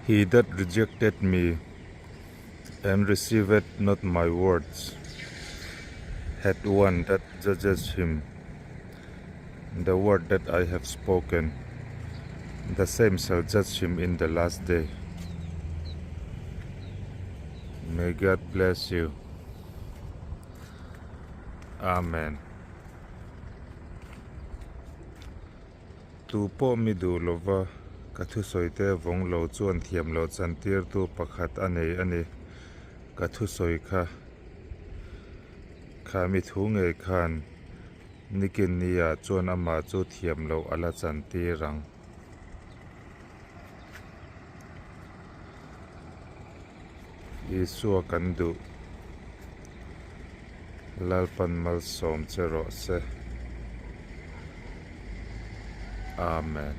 He that rejected me and receiveth not my words hath one that judges him, the word that I have spoken, the same shall judge him in the last day. May God bless you. Amen. Tu pawh mi duh lova ka thusawite vawng lo chuan thiam loh chantirtu pakhat a nei a ni. Ka thusawi kha kha mi thu ngei khan nikin nia chuan amah chu thiam loh a la chantir ang. Isua kan duh. Lalpan malsawm che rawh se. Amen.